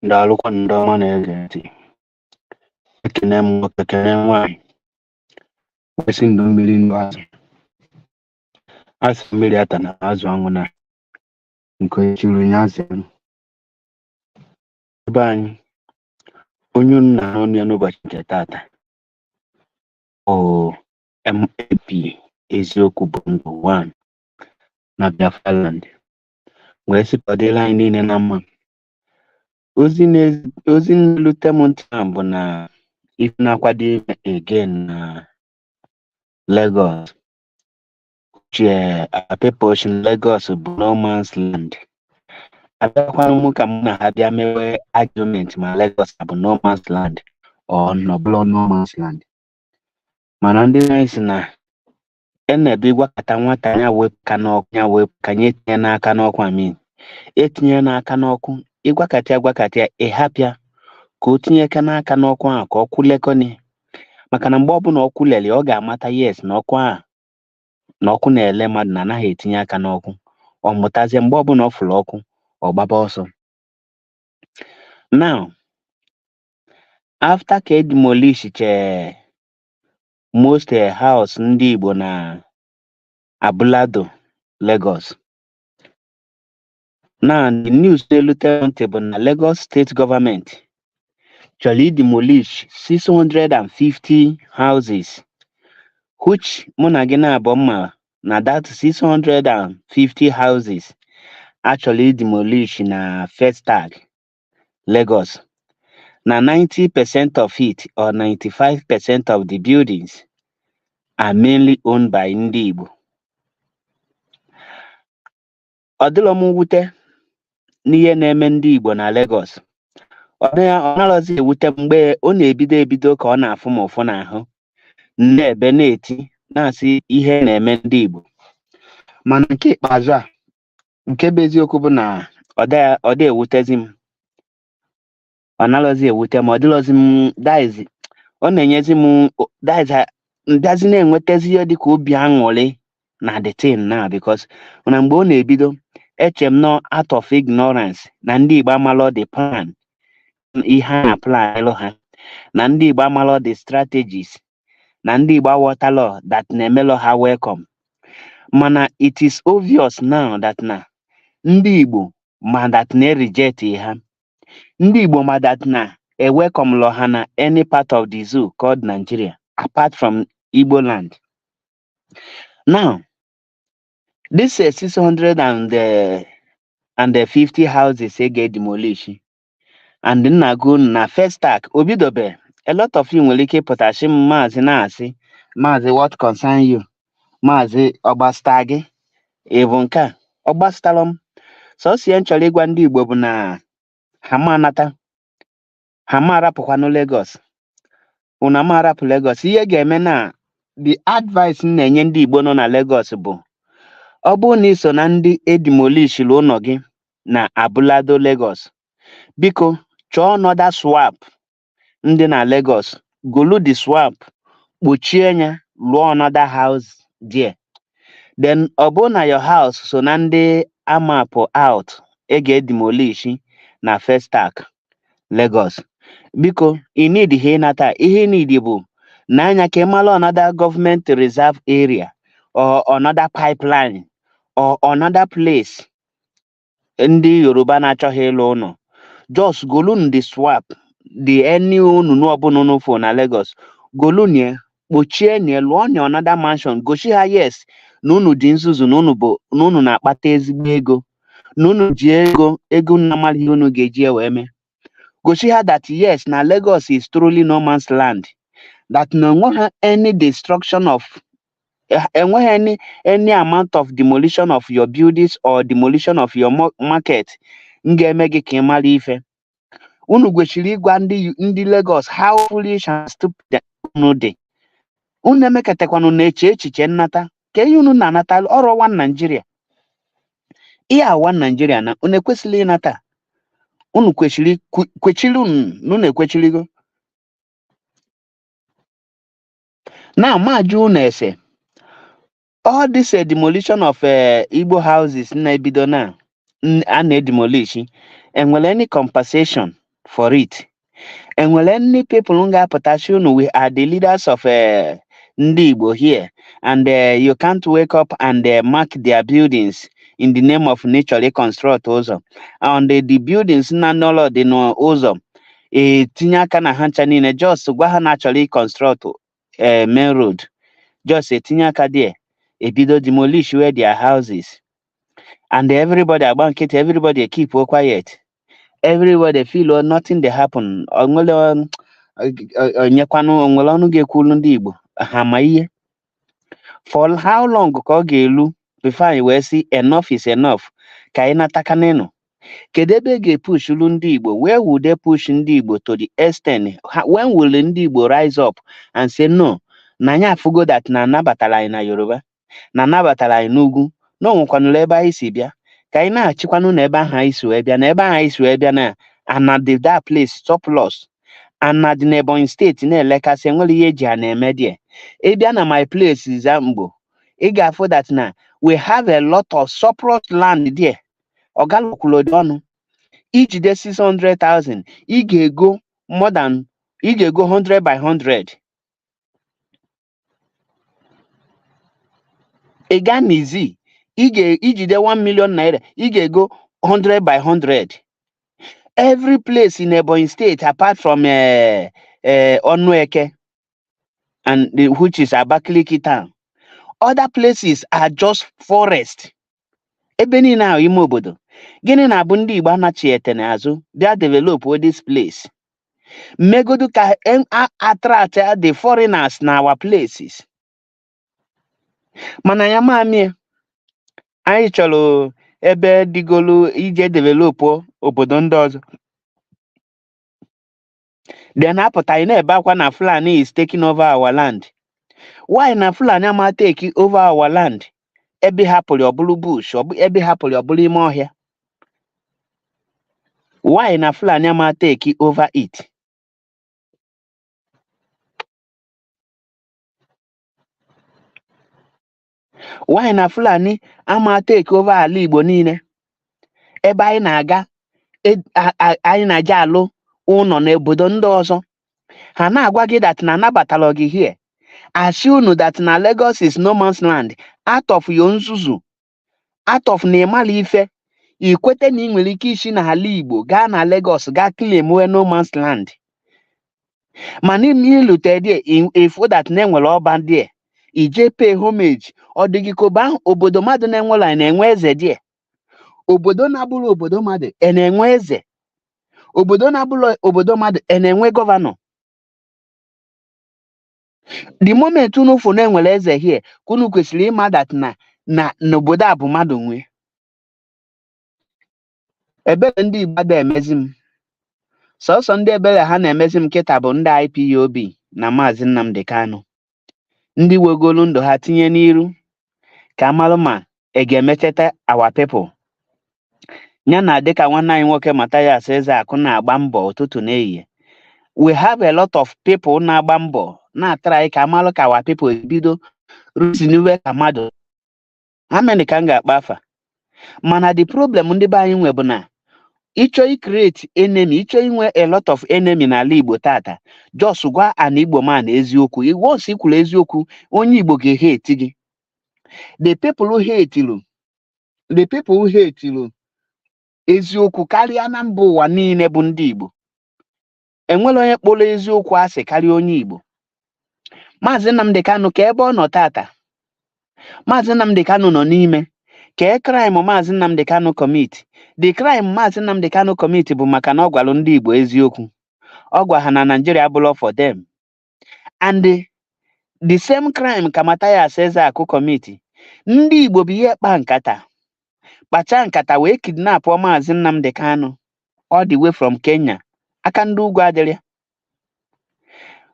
Daalụkwanụ ndị ọma na-ege ntị. Ekene m nwoke, kene nwaanyị, wee sị ndụ mmiri ndụ azụ. A sị mmiri ata na azụ anwụ na nke onye chiri onye azụ elu. Ebe anyị onye unu na-anụ ọnụ ya n'ụbọchị nke taata bụ MAP Eziokwu bụ Ndụ 1 na Biafra land, wee sị ka ọ dịrị anyị niile na mma. Ozi ozi na-elute m ntị a bụ na ife na-akwado ime again na Lagos, which our people in Lagos bụ no man's land. Abịakwanụ m ka mụ na ha bịa mewe argument ma Lagos bụ no man's land or na ọ bụla no man's land. Mana ndị anyị sị na enebe ịgwakọta nwata ya wepụ aka n'ọkụ, ya wepụ ka nye etinye n'aka n'ọkụ, amin etinye n'aka n'ọkụ, ịgwakọta ya gwakọta ya, ịhapịa ka o tinye aka n'aka n'ọkụ ahụ ka ọ kwụlekọni, maka na mgbe ọbụla ọ kwụlere, ọ ga-amata yes na ọkụ ahụ na ọkụ na-ele mmadụ na anaghị etinye aka n'ọkụ. Ọ mụtazie mgbe ọbụla ọ fụrụ ọkụ, ọ gbaba ọsọ. Now, after ka e demolish che most house ndị Igbo na Abule Ado, Lagos, now the news na-elute ntị bụ na Lagos State Government chọrọ idemolish 650 houses, which mụ na gị na-abụ mma na that 650 houses actually demolish na Festac, Lagos, na 90% of it or 95% of the buildings are mainly owned by ndị Igbo. Ọ dịrọ m mwute n'ihe na-eme ndị Igbo na Lagos. Ọ narọzi ewute m. Mgbe ọ na-ebido ebido ka ọ na-afụ m ụfụ n'ahụ, na-ebe na-eti na-asị ihe na-eme ndị Igbo, mana nke ikpeazụ a, nke bụ eziokwu bụ na ọ dị ewutezi m, ọ narọzi ewute m, ọ dịrọzi m. That is, ọ na-enyezi m, that is, mbịazi na-enwetazi ihe dịka obi aṅụrị na the thing now, because na mgbe ọ na-ebido, eche m nọ out of ignorance na ndị Igbo amalọ the plan, ihe a na-plan ha, na ndị Igbo amalọ the strategies, na ndị Igbo aghọtalọ that na-emelọ ha welcome. Mana it is obvious now that na ndị Igbo ma that na reject ha, ndị Igbo ma that na e welcome lọ ha na any part of the zoo called Nigeria apart from Igbo land. Now, this 650 houses e ga-demolish and nna gụ na Festac obidobe, a lot of you nwere ike ịpụta sị m, "Maazị," na-asị, "Maazị, what concern you? Maazị, ọ gbasata gị? Ị bụ nke a ọ gbasatara m." Sọsọ ihe m chọrọ ịgwa ndị Igbo bụ na ha ma anata, ha ma arapụkwanụ Lagos, unu ama arapụ Lagos. Ihe ga-eme na the advice m na-enye ndị Igbo nọ na Lagos bụ, ọ bụrụ na ị so na ndị edemolishiri ụlọ gị na Abule Ado, Lagos, biko chọọ another swamp ndị na Lagos, golu the swamp, kpochie ya, lụọ another house there. Then ọ bụrụ na your house so na ndị amapụ out e ga-edemolish na Festac, Lagos, biko ị need ha ịnata. Ihe ị need bụ n'anya ka ị mara another government reserve area or another pipeline or another place ndị Yoruba na-achọghị ịlụ ụlọ. Just golunu the swamp, the any onunu ọbụla unu fụ na Lagos, golunu ya, kpochie ya, lụọ ya another mansion. Gosi ha yes na unu dị nzuzu, na unu bụ na unu na-akpata ezigbo ego, na unu ji ego, ego unu amaghị ihe unu ga-eji ya wee mee. Gosi ha that yes, na Lagos is truly no man's land, that na enweghị any destruction of, enweghị any amount of demolition of your buildings or demolition of your market m ga-eme gị ka ị mara ife. Unu kwesịrị ịgwa ndị Lagos how foolish and stupid unu dị. Unu emekọtakwanụ na-eche echiche nnata ka ihe unu na-anata ọrụ one Nigeria, ihe a one Nigeria na unu ekwesịrị ịnata. Unu kwesịrị kwechiri, unu na unu ekwechirigo na majụ unu ese. All this demolition of Igbo houses na-ebido na a na-edemolish, enwere any compensation For it, enwere any people ga-apụta sị unu, "We are the leaders of ndị Igbo here, and you can't wake up and mark their buildings in the name of nature reconstruct ụzọ," and the buildings na n'ụlọ dị n'ụzọ etinye aka na ha ncha niile, just gwa ha na achọrọ ịconstruct main road, just etinye aka there, ebido demolish where their houses, and everybody agba nkịtị, everybody keep quiet, everybody feel, oh, nothing dey happen. Onwere onyekwanụ onwere ọnụ ga-ekwulu ndị Igbo ha ma ihe? For how long ka ọ ga-elu before anyị wee sị enough is enough, ka anyị natakanịnụ? Kedu ebe e ga-epushulu ndị Igbo? Where would they push ndị Igbo to the extent? When will ndị Igbo rise up and say no, na anyị afụgo that na anabatara anyị na Yoruba, na anabatara anyị n'ugwu, na o nwekwanụrụ ebe anyị si bịa, ka anyị na-achịkwanụ na ebe ahụ anyị si wee bịa, na ebe ahụ anyị si wee bịa na ana dị that place surplus, ana dị n'Ebonyi Steeti na-elekasị, enwere ihe eji ha na-eme there. Ị bịa na my place, Zambo, ị ga-afụ that na we have a lot of surplus land there. Ọgalokwulodo ọnụ ijide 600,000, ị ga-ego more than, ị ga-ego 100 by 100. Ị gaa n'izi, ị ga-ijide 1 million naira, ị ga-ego 100 by 100. Every place in Ebonyi State apart from Onueke and the, which is Abakaliki town, other places are just forest. Ebe niile ahụ ime obodo. Gịnị na-abụ ndị Igbo anachiete n'azụ bịa develop this place, megodu ka attract the foreigners na our places? Mana ya mamie anyị chọrọ ebe dịgolu ije develop obodo ndị ọzọ, then apụta anyị na-ebe akwa na Fulani is taking over our land. Why na Fulani ama take over our land ebe hapụrụ ọbụrụ bush, ebe hapụrụ ọbụrụ ime ọhịa? Why na Fulani ama take over it? Why na Fulani ama take over ala Igbo niile ebe anyị na-aga anyị na-aje alụ ụlọ n'obodo ndị ọzọ? Ha na-agwa gị that na anabatara gị here, asị unu that na Lagos is no man's land. Out of your nzuzu, out of na ịmala ife, ikwete na ị nwere ike isi n'ala Igbo gaa na Lagos gaa claim wee no man's land. Mana ilute there, ịfụ that na enwere ọba there, ije pay homage. Ọ dị gị ka ahụ obodo mmadụ na-enwere anyị na-enwe eze there? Obodo na-abụrụ obodo mmadụ e na-enwe eze? Obodo na-abụrụ obodo mmadụ e na-enwe governor? The moment unu fụ na enwere eze here, ka unu kwesịrị ịma that na n'obodo a bụ mmadụ nwe. Ebere ndị Igbo ada emezi m. Sọsọ ndị ebere ha na-emezi m kịta bụ ndị IPOB na Maazị Nnamdi Kanu, ndị wegolu ndụ ha tinye n'iru ka amalụ ma ị ga-emecheta our people. Ya na dịka nwanne anyị nwoke Mathias Ezeaku na-agba mbọ ụtụtụ na ehihie, we have a lot of people na-agba mbọ na-atry ka amalụ ka our people ebido reason ka mmadụ. How many ka m ga-akpa afa? Mana the problem ndị be anyị nwe bụ na ịchọ icreate enemy, ịchọ inwe a lot of enemy n'ala Igbo tata, just gwa an Igbo man eziokwu. Once i kwuru eziokwu, onye Igbo ga-ehate gị. The people who hate, the people who hate eziokwu karịa na mba ụwa niile bụ ndị Igbo. Enwere onye kpọrọ eziokwu asị karịa onye Igbo? Maazị Nnamdi Kanu, ka ebe ọ nọ tata, Maazị Nnamdi Kanu nọ n'ime kee crime Maazị Nnamdi Kanu commit? The crime Maazị Nnamdi Kanu commit bụ maka na ọ gwara ndị Igbo eziokwu. Ọ gwa ha na Nigeria abụlọ for them. And the same crime ka Mathias Ezeaku commit. Ndị Igbo bụ ihe kpa nkata, kpacha nkata wee kidnap Maazị Nnamdi Kanu all the way from Kenya. Aka ndị ugwu adịrị ya.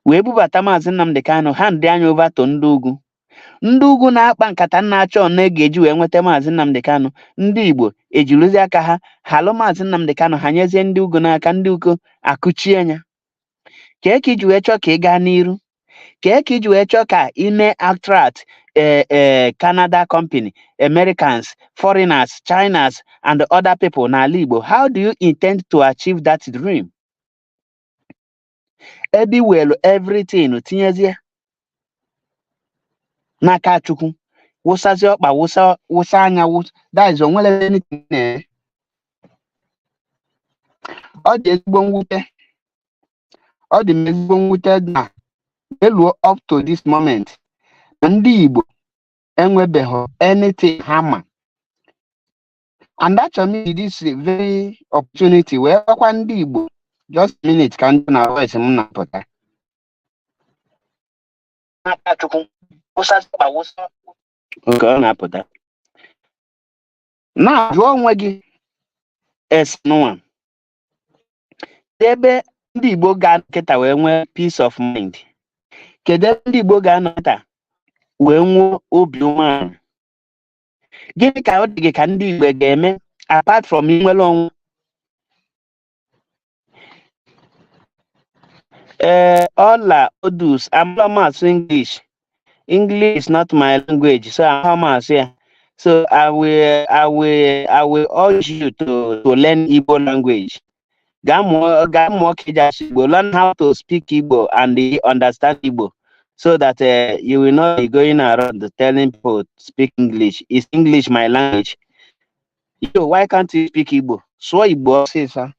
Wee bubata Maazị Nnamdi Kanu, hand anya over to ndị ugwu. Ndị ugwu na-akpa nkata na-achọ na ga-eji wee nweta Maazị Nnamdi Kanu. Ndị Igbo ejiruzi aka ha halụ Maazị Nnamdi Kanu, ha nyezie ndị ugwu n'aka, ndị ugwu akụchie ya. Kee ka iji wee chọọ ka ị gaa n'iru? Kee ka iji wee chọọ ka ime attract Canada company, Americans, foreigners, Chinas and other people n'ala Igbo? How do you intend to achieve that dream? Ebe iwelu everything tinyezie n'aka Chukwu, wụsazie ọkpa, wụsa wụsa anya, wụsa, that is, onwere anything na-eme. Ọ dị ezigbo mwute, ọ dị m ezigbo mwute na eluo up to this moment na ndị Igbo enwebeghị anything ha ma. And achọrọ m iji this very opportunity wee gwakwa ndị Igbo, just a minute, ka ndị na voice m na-apụta n'aka Chukwu, wụsazie ọkpa, wụsa nke ọ na-apụta na jụọ onwe gị esenụwa ebe ndị Igbo ga-anọ kịta wee nwee peace of mind. Kedu ebe ndị Igbo ga-anọ kịta wee nwee obi umeala? Gịnị ka ọ dị gị ka ndị Igbo ga-eme apart from inwere onwe? Ee, ọla odus amụrụ m asụ English. English is not my language, so ahụ m asụ ya. So I will urge you to learn Igbo language. Gaa mụọ ka eji asụ Igbo. Learn how to speak Igbo and understand Igbo so that you will not be going around telling people to speak English. Is English my language? Yo, why can't you speak Igbo? Sụọ Igbo ọsịsọ.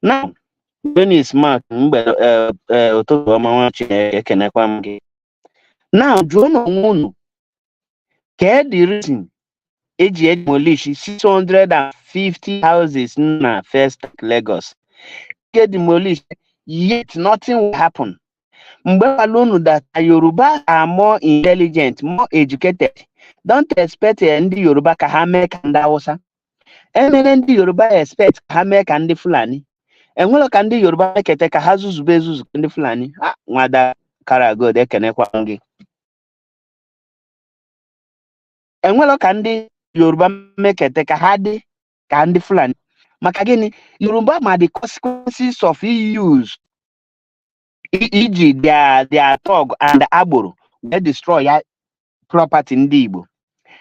Now, Dennis Mark, mgbe ụtụtụ ọma, nwa Chineke, ekenekwa m gị. Now, jụọ n'onwe unu, kee the reason eji demolish 650 houses na First Lagos? Get demolish, yet nothing will happen. Mgbe gwara unu that Yoruba are more intelligent, more educated, don't expect ndị Yoruba ka ha mee ka ndị Hausa. Emere ndị Yoruba expect ka ha mee ka ndị Fulani. Enwere ka ndị Yoruba mekete ka ha zuzube ezuzu ka ndị Fulani. Ha nwada Karagod, ekenekwa m gị. Enwere ka ndị Yoruba mekete ka ha dị ka ndị Fulani. Maka gịnị? Yoruba ma the consequences of use iji their thug and agboro wee destroy ya property ndị Igbo.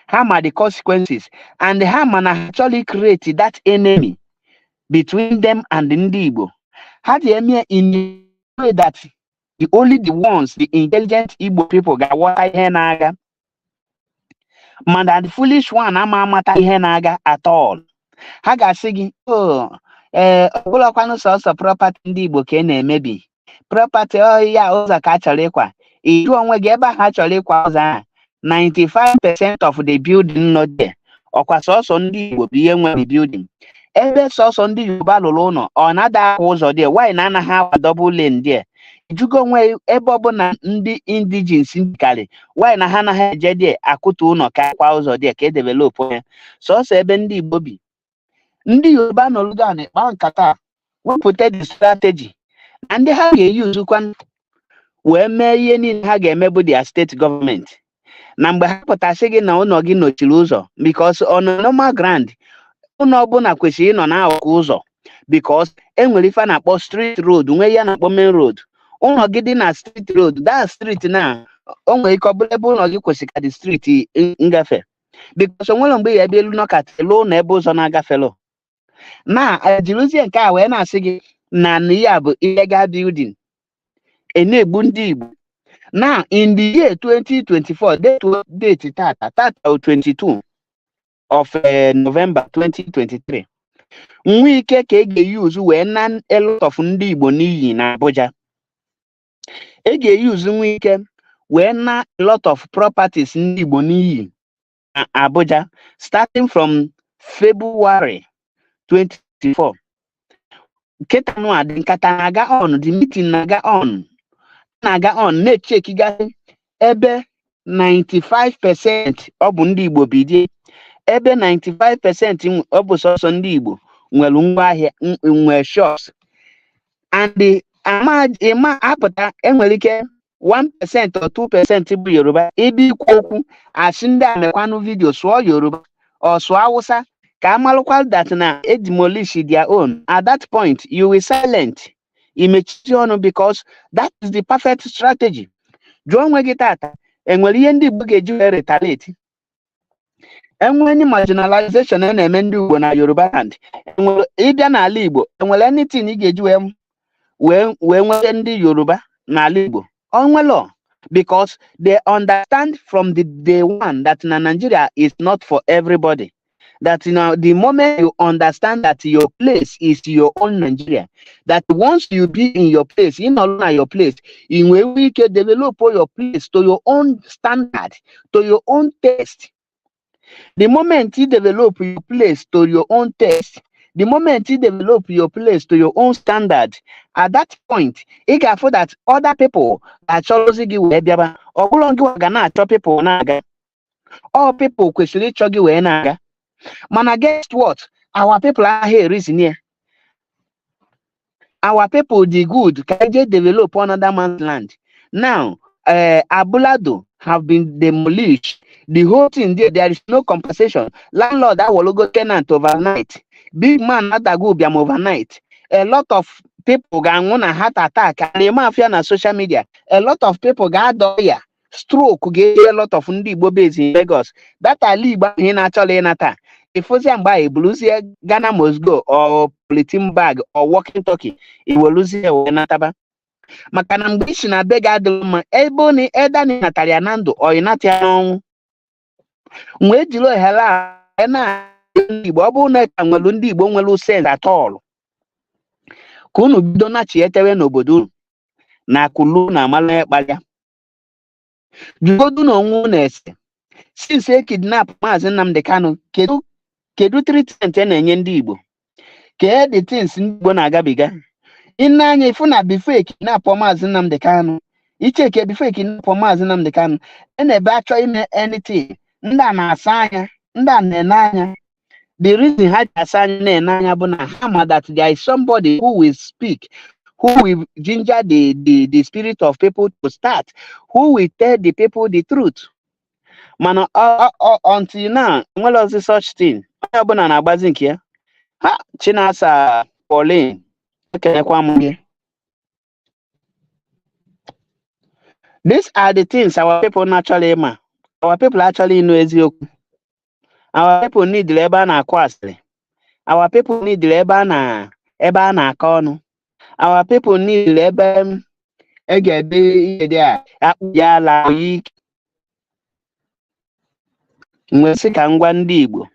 Ha ma the consequences, and ha ma na ha actually create that enemy between them and ndị Igbo. Ha ji eme in a way that the only the ones, the intelligent Igbo people ga-aghọta ihe na-aga, mana the foolish one ama amata ihe na-aga at all. Ha ga-asị gị, "Oh, ee, ọbụlakwanụ sọsọ property ndị Igbo ka ị na-emebi, property ya ụzọ ka a chọrọ ịkwa." Ịjụ onwe gị, ebe ha chọrọ ịkwa ụzọ ahụ, 95% of the building nọ there, ọkwa sọsọ ndị Igbo bụ ihe nwe the building? Ebe sọsọ ndị Yoruba lụrụ ụlọ, ọ na-ada akwa ụzọ there? Why na anaghị akwa double lane there? Ijugo onwe, ebe ọbụla ndị indigenes karị, why na ha anaghị eje there akụtu ụlọ ka akwa ụzọ there, ka e develop ya? Sọsọ ebe ndị Igbo bi, ndị Yoruba nọrụgo ana kpaa nkata, wepụta the strategy na ndị ha ga-eyuzukwa wee mee ihe niile ha ga-eme bụ their state government. Na mgbe ha pụtasị gị na ụlọ gị nọchiri ụzọ, because on a normal ground, ụlọ ọbụla kwesịrị ịnọ n'akụkụ ụzọ, because enwere ife a na-akpọ street road, nwee ihe a na-akpọ main road. Ụlọ gị dị na street road, that street na o nwere ike ọ bụrụ ebe ụlọ gị kwesịrị ka dị street ngafe, because o nwere mgbe ya ebe elu nọkata elu ụlọ ebe ụzọ na-agafelụ. Na ejirizie nke a wee na-asị gị na ya bụ illegal building e na-egbu ndị Igbo. Now, in the year 2024, date tata tata 22 of November 2023, Nwike ka e ga-eyuzu wee na a lot of ndị Igbo n'iyi na Abuja. E ga-eyuzu Nwike wee na a lot of properties ndị Igbo n'iyi na Abuja starting from February 24. Nkịta nụ dị nkata na-aga on, the meeting na-aga on na-echekigasị ebe 95% ọ bụ ndị Igbo bidie, ebe 95% ọ bụ sọsọ ndị Igbo nwere ngwaahịa, nwere shops, and ama ịma apụta, enwere ike 1% or 2% bụ Yoruba. Ebe ikwu okwu asị ndị a mekwanụ video sụọ Yoruba or sụọ Hausa ka amalụkwa that na demolish their own. At that point you will silent, imechizi ọnụ, because that is the perfect strategy. Jụọ onwe gị tata, enwere ihe ndị Igbo ga-eji wee retaliate? Enwe any marginalization a na-eme ndị Igbo na Yoruba land? Enwere ịbịa n'ala Igbo, enwere anything ị ga-eji wee Wee nweta ndị Yoruba n'ala Igbo onwelo, because they understand from the day one that na Nigeria is not for everybody, that the moment you understand that your place is your own Nigeria, that once you be in your place, in all na your place, ị nwee ike develop your place to your own standard, to your own taste. The moment you develop your place to your own taste, the moment you develop your place to your own standard, at that point ị ga-afụ that other people ga-achọrọzi gị wee bịaba. Ọ bụrụ gị ga na-achọ people na-aga, all people kwesịrị ịchọ gị wee na-aga. Mana guess what? Our people ahụ reason ya, our people dị good ka eje develop another man's land. Now Abule Ado have been demolished, the whole thing there. There is no compensation. Landlord awologo tenant overnight. Big man adago ụbịam overnight. A lot of people ga-anwụ na heart attack na-eme afịa na social media. A lot of people ga-adọ ya stroke, ga-eji a lot of ndị Igbo base in Lagos, that ala Igbo ahụ ị na-achọla ịnata ịfụzia mgbe ahụ eburuzie Ghana must go or polythene bag or walking talkie, iweluzie wee nataba, maka na mgbe isi na be gị adịghị mma ebe ọ na eda na ịnatara ya na ndụ ọ ịnata ya n'ọnwụ. Wee jiri ohere a na ndị Igbo, ọ bụrụ na ka nwere ndị Igbo nwere sense at all, ka unu bido nachietewe n'obodo unu na akụlu na amala kpalịa jugodu na onwe unu ese. Since e kidnap Maazị Nnamdi Kanu, kedu treatment a na-enye ndị Igbo? Kee the things ndị Igbo na-agabiga? Ị anya ifu na before e kidnap Maazị Nnamdi Kanu, icheke before e kidnap Maazị Nnamdi Kanu, e na-ebe achọ ime anything, ndị a na-asa anya, ndị a na-ene anya. The reason ha ji asa anya na-ene anya bụ na ha ma that there is somebody who will speak, who will ginger the spirit of people to start, who will tell the people the truth. Mana until now, enwere ozi such thing. Onye ọbụla na-agbazi nke ya. Ha Chinasa Pauline, ekenekwa m gị. These are the things our people naturally ma. Our people actually know eziokwu. Our people need ebe a na-akụ asịrị. Our people need ebe a na-akọ ọnụ. Our people need ebe e ga-ebe ihe dị a akpụ ya ala ike. Nwee sị ka m gwa ndị Igbo,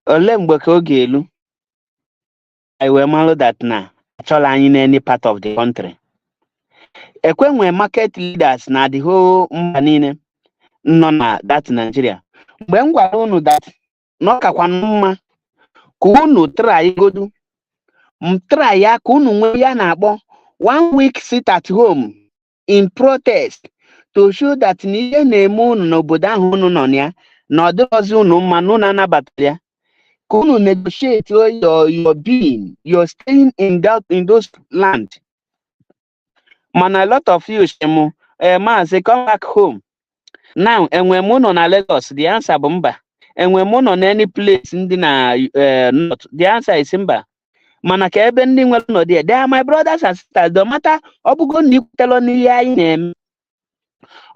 ole mgbe ka ọ ga-elu anyị wee malụ that na achọla anyị na any part of the country? Ekwe nwee market leaders na the whole mba niile nọ na that Nigeria. Mgbe m gwara unu that na ọ kakwanụ mma ka unu try godu m try ya, ka unu nwee ya na-akpọ one week sit at home in protest to show that na ihe na-eme unu n'obodo ahụ unu nọ na ya na ọ dịghọzi unu mma, na unu anabatara ya, ka unu negotiate your being, your staying in those land. Mana a lot of you sị mụ, "Eh, Maazị, come back home now." Enwe m ụnọ na Lagos? The answer bụ mba. Enwe m ụnọ na any place ndị na north? The answer is mba. Mana ka ebe ndị nwere ụlọ there, they are my brothers and sisters. No matter, ọ bụgo na ikwetelo n'ihe anyị na-eme,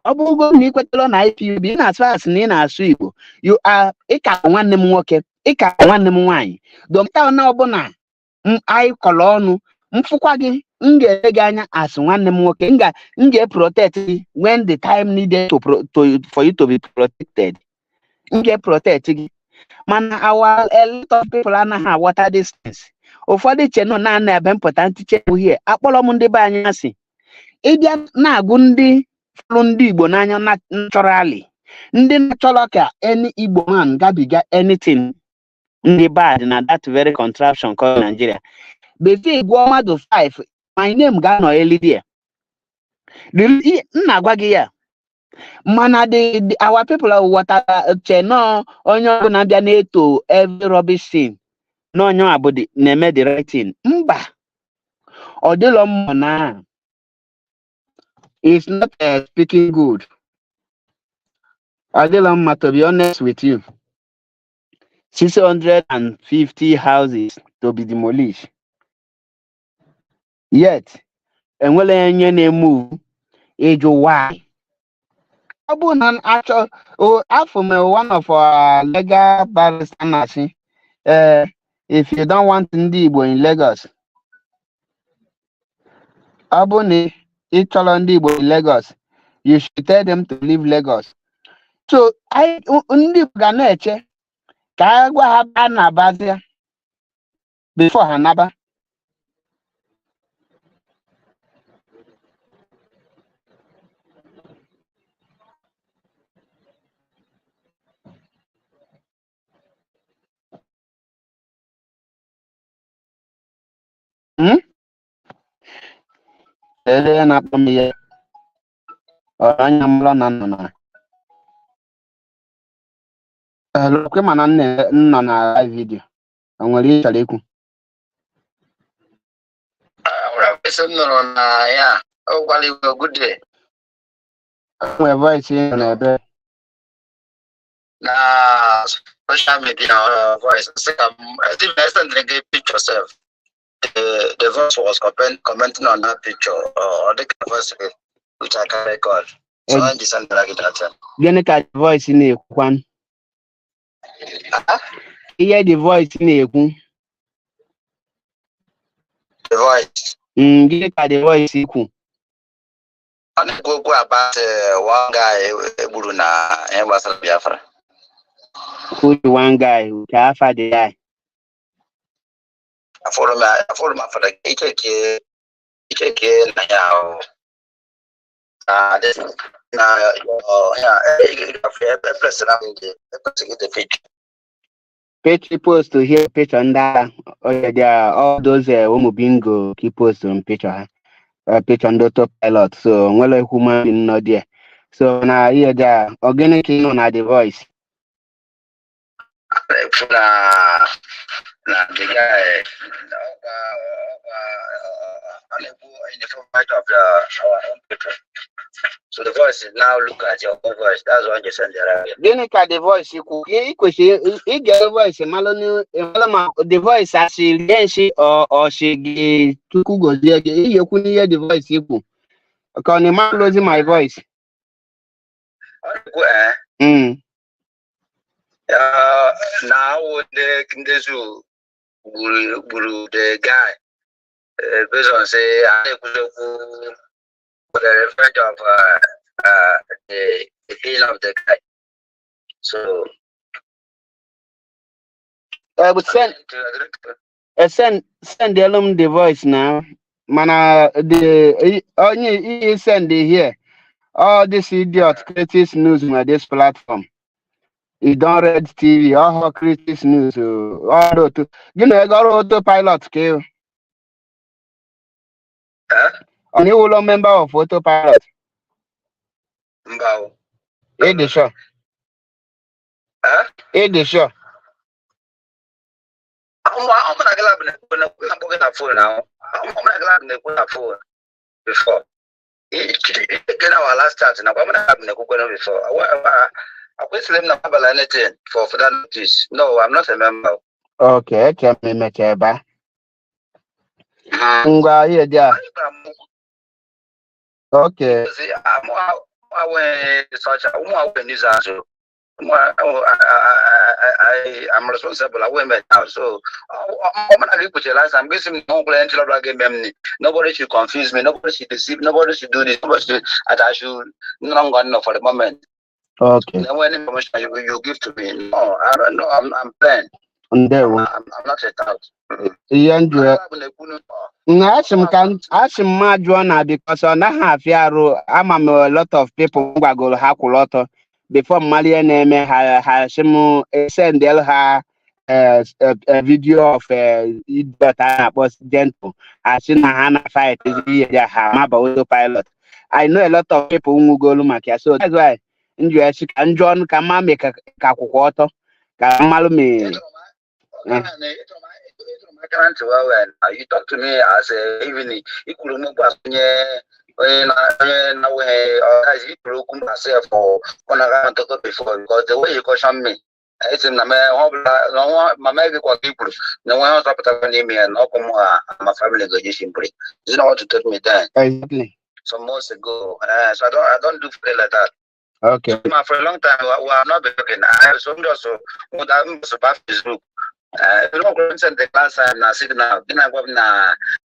ọ bụgo na ikwetelo na IPOB, ị na-asụ asị na ị na-asụ Igbo, you are, ị ka bụ nwanne m nwoke, ị ka bụ nwanne m nwaanyị. No matter na ọbụla anyị kọrọ ọnụ, mfụkwa gị, m ga-ele gị anya as nwanne m nwoke. M ga-protect gị when the time needed to for you to be protected. M ga-protect gị. Mana our a lot of people anaghị aghọta these things. Ụfọdụ che nọ naanị ebe mpụta ntiche bụ here. Akpọrọ m ndị be anyị asị. Ịbịa na-agụ ndị fụrụ ndị Igbo n'anya naturally, ndị na-achọrọ ka any Igbo man gabiga anything ndị bad na that very contraption called Nigeria. Before gụọ mmadụ 5, my name ga-anọ elu there. M na-agwa gị ya. Mana our people ghọtara che nọọ onye ọbụla bịa na-eto every rubbish thing na onye a bụ na-eme the right thing. Mba, ọ dịlọ mma na it's not speaking good. Ọ dịlọ mma, to be honest with you. 650 houses to be demolished. Yet, enwere onye na-emove ịjụ why. Ọ bụrụ na achọ afọ m, one of our legal barrister na-asị, if you don't want ndị Igbo in Lagos, Ọ bụrụ na ị chọrọ ndị Igbo in Lagos, you should tell them to leave Lagos. So anyị ndị Igbo ga na-eche ka a gwa ha a na-abazia before ha naba. Hmm? Lelee ya na-akpọ m ihe ọ anya mụlọ na nọ na. Hello, kwe mana m nọ na live video. O nwere ihe ị chọrọ ikwu? Nwere voice m nụrụ na ya ọ gwara igwe good day. O nwere voice ị nọ n'ebe? Na social media voice sị ka m I think I sent gị picture sef. The voice was commenting on that picture or the voice which I can record. So I just sent gị that thing. Gịnị ka the voice na-ekwukwan? Ah? Ihe the voice na-ekwu? The voice. Gịnị ka the voice kwu? Ọ na-ekwu okwu about one guy egburu na ihe gbasara Biafra. Who the one guy? Ka afa the guy? Afọrọ m afọrọ icheke icheke na ya ahụ na this na ya epresịra m gị epresị gị the picture. Picture post here, picture ndị agha. Oh, there are all those ụmụ bingo ka post m picture ha. Picture ndị autopilot. So nwere human being nọ there. So na ihe dị a, ọ gịnị ka ị nọ na the voice? Ekwu na the guy ọkwa ọkwa ọ na-ekwu in the format of our own people. So the voice is now look at your own voice. That's why you send the right. Gịnị ka the voice kwu? Ị kwesịrị ige voice malụ malụ ma the voice asị rie nshi ọ shi gị Chukwu gozie gị. Ị ga-ekwu n'ihe the voice kwu. Ka ọ na-emalụ ozi my voice. Ọ na-ekwu na awụ ndị zoo gburu the guy based on say a na-ekwuzi okwu for the revenge of the killing of the guy. So But send m the voice now. Mana the onye ihe send here, all this idiot Critics News na this platform. You don read TV, all Critics News, all otu. Gị na ego ọrụ autopilot ka ị? Eh? Ọ na ịwụlọ member of autopilot? Mba o. Ị dị sure? Eh? Ị dị sure? Ụmụ na gị na-ekwu na-akpọ gị na phone ahụ. Ụmụ na gị na-ekwu na phone before. Ike na our last chat na mụ na gị na-ekwukwe before. Akwesịrị m na abalị anything for further notice. No, I'm not a member. Okay, eche m emecha ebe a. Ngwa ihe dị a. Okay. I'm responsible. I went now. So, I'm not going to last time. Nobody should confuse me. Nobody should deceive. Nobody should do this. Nobody should. And I should no longer know for the moment. Okay. Then when information you give to me, no, I don't know. I'm plain. Ndewo. I'm not a tout. Ihe njụ na asị m ka asị m ma jụọ na because ọ naghị afịa arụ ama m a lot of people m gwagoro ha kwụrụ ọtọ before mmalụ ihe na-eme ha ha sị m send ha video of idiot a na-akpọ gentle asị na ha na fight ihe ya ha maba autopilot. I know a lot of people nwugolu maka ya, so that's why m ji esi ka m jụọ ọnụ ka mma mee ka akwụkwọ ọtọ ka mmalụ mee. Aka ntị well well. You talk to me as a even ikwuru m okwu onye onye na onye na-enweghị ọgazi ikwuru okwu myself for ọ na-aga ntụtụ before because the way you caution me, esi m na mee ọ bụla na ọnwa mama gị kwa ka ikwuru na nwe ihe ọzọ pụtara n'ime ya na ọkụ mụ ha ma family go ji mpri. You know what to take me then some months ago. So I don't do play like that. So, for a long time we have not been talking. I so just so that Facebook. You know, send the class time na signal. Gị na-agwa m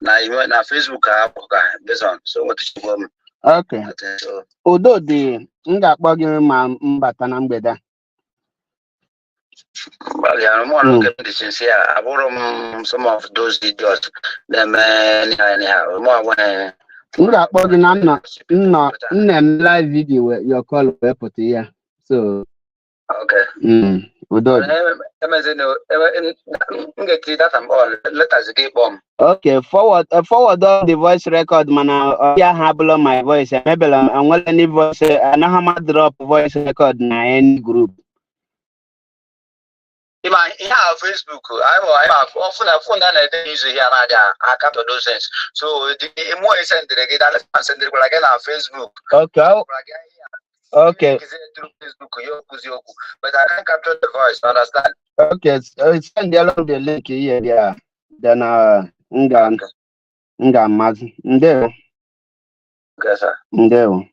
na iwe na Facebook ka apụ ka based on. So what you go Okay. So Udo dị. M ga-akpọ gị ma m bata na mgbede a. Gbalịa mụ na oge m dị sincere, abụrụ m some of those idiots na-eme anyhow anyhow. Mụ enweghị M ga-akpọ gị na nna nna nna eme live video your call wee pụta ya. So Okay. Udo dị. Emezina m ga-eti data m on letters gị kpọọ m. Okay, forward all the voice record, mana ọ ya ha abụla my voice. Emebela m enwere any voice, anaghị m drop voice record na any group. Ịma ihe a, Facebook anyị ma anyị ma ọfụ na phone a na-ede izu ihe a na-adị akatọ those things. So the mụọ esendịrị gị that letter sendịrịkwara gị na Facebook. Gwara gị ihe a. Through Facebook ya okwuzi okwu, but I can't capture the voice, you understand? Okay, so send along the link here there, then m ga m ga-amazi. Ndewo. Okay, sir. Ndewo.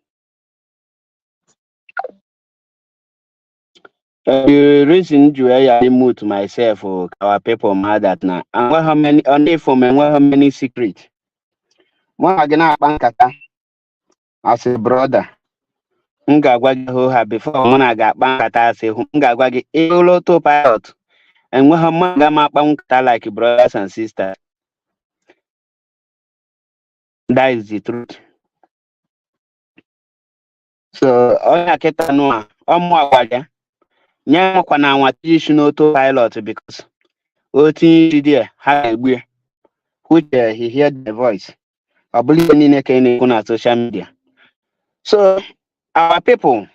The reason ji wee ya mute myself o, ka our people ma that na enweghị many ọ na-efo m, enweghị many secret. Mụ na gị na-akpa nkata as a brother, m ga-agwa gị hoo ha before mụ na ga-akpa nkata. Asị hụ m ga-agwa gị ịlụ autopilot, enweghị mụ ga m akpa nkata like brothers and sisters. That is the truth. So onye kịta nụ a ọmụ agwa ya nye makwa na anwa tinye isi n'autopilot, because o tinye isi there, ha ga-egbu ya, which he hear the voice. Ọ bụrụ ihe niile ka ị na-ekwu na social media. So our people,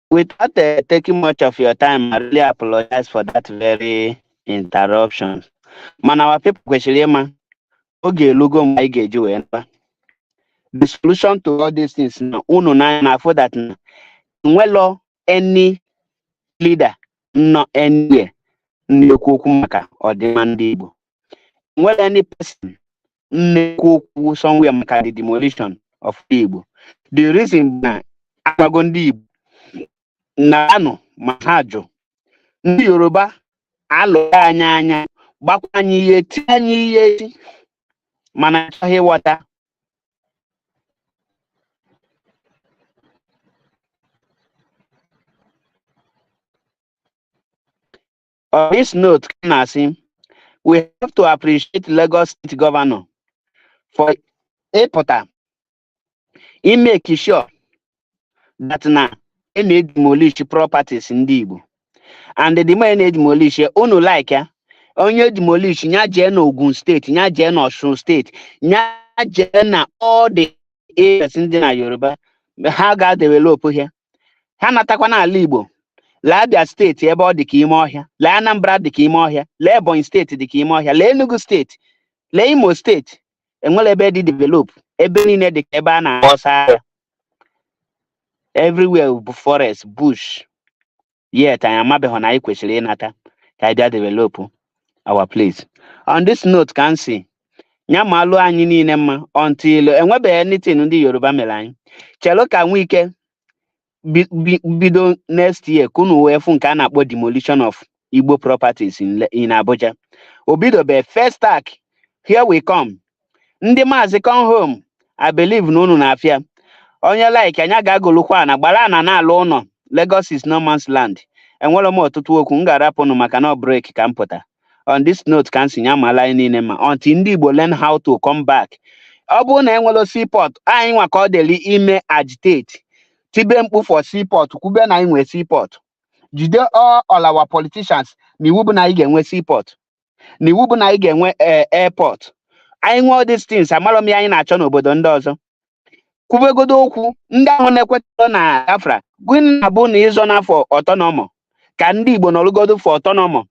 without taking much of your time, I really apologize for that very interruption, mana our people kwesịrị ịma oge elugo mgbe anyị ga-eji wee nba. The solution to all these things na unu n'anya na afọ that na nwelo any leader nọ anywhere na-ekwu okwu maka ọdịmma ndị Igbo, nwere any person na-ekwu okwu somewhere maka the demolition of ndị Igbo. The reason bụ na agwago ndị Igbo na anụ ma ha jụ. Ndị Yoruba alụghị anyị anya, gbakwa anyị ihe, tie anyị ihe eti, mana achọghị ịghọta. On this note, ka m na-asị, we have to appreciate Lagos State Governor for ịpụta imake sure that na e na-edemolish properties ndị Igbo. And the more na-edemolish unu, like ya onye demolish ya, jee na Ogun State, ya jee na Osun State, ya jee na all the areas ndị na Yoruba, ha ga-develop here. Ha natakwa n'ala Igbo. Lee Abia State ebe ọ dị ka ime ọhịa, lee Anambra dị ka ime ọhịa, lee Ebonyi State dị ka ime ọhịa, lee Enugu State, lee Imo State, enwere ebe dị develop. Ebe niile dị ka ebe a na-agba ọsọ agha. Everywhere bụ forest, bush. Yet anyị amabeghị na anyị kwesịrị ịnata ka anyị bịa develop our place. On this note, ka m si ya ma alụ anyị niile mma. Until enwebeghị anything ndị Yoruba mere anyị, chelụ ka nwee bido next year ka unu wee fụ nke a na-akpọ demolition of Igbo properties in Abuja. Obidobe Festac, here we come. Ndị Maazị come home, I believe na unu na-afịa onye like anya ga-agolukwa na gbara ana na-alụ ụlọ. Lagos is no man's land. Enwere m ọtụtụ okwu m ga-arapụnụ maka na break ka m pụta. On this note, ka m si ya mala anyị niile ma until ndị Igbo learn how to come back. Ọ bụrụ na enwere seaport anyị nwa ka ọ dịrị ime agitate, tibe mkpu for seaport, kwube na anyị nwee seaport, jide all our politicians na iwu bụ na anyị ga-enwe seaport, na iwu bụ na anyị ga-enwe airport. Anyị nwee all these things, amarọ m ya anyị na-achọ n'obodo ndị ọzọ. Kwubegodo okwu ndị ahụ na-ekwetara na Biafra, gịnị na-abụ na ịzọ n'afọ autonomy, ka ndị Igbo nọrụgodo for autonomy,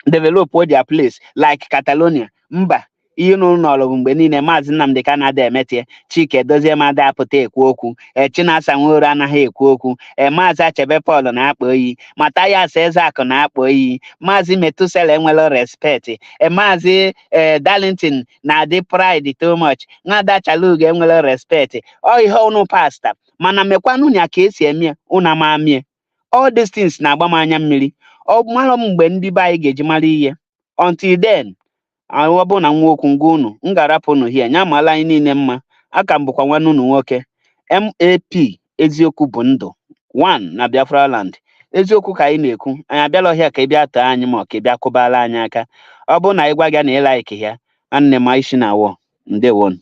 develop their place like Catalonia? Mba, ihe nụrụ n'ọrụ bụ mgbe niile Maazị Nnamdi Kanu ada emetie, Chike Dozie ma ada apụta ekwu okwu, e Chinasa Nworu anaghị ekwu okwu, e Maazị Achebe Paul na-akpa oyi, Mathias Ezeakụ na-akpa oyi, Maazị Metusela enwelo respect, e Maazị e Darlington na-adị pride too much, Nwada Chalugo enwelo respect. Ọ ihe unu pasta mana mekwanụ ya ka esi eme unu ama amie. All these things na-agba m anya mmiri. Ọ mara mgbe ndị be anyị ga-eji mara ihe. Until then, ọ bụ na nwa okwu ngwa unu m ga-arapụ unu hie nya mala anyị niile mma. Aka m bụkwa nwanne unu nwoke MAP. Eziokwu bụ ndụ one na Biafra land. Eziokwu ka anyị na-ekwu. Anyị abịala ọhịa ka ị bịa too anyị ma ọ ka ị bịa kụbala anyị aka. Ọ bụrụ na anyị gwa gị na ị like ya, nwanne m, isi na awọ. Ndewonu.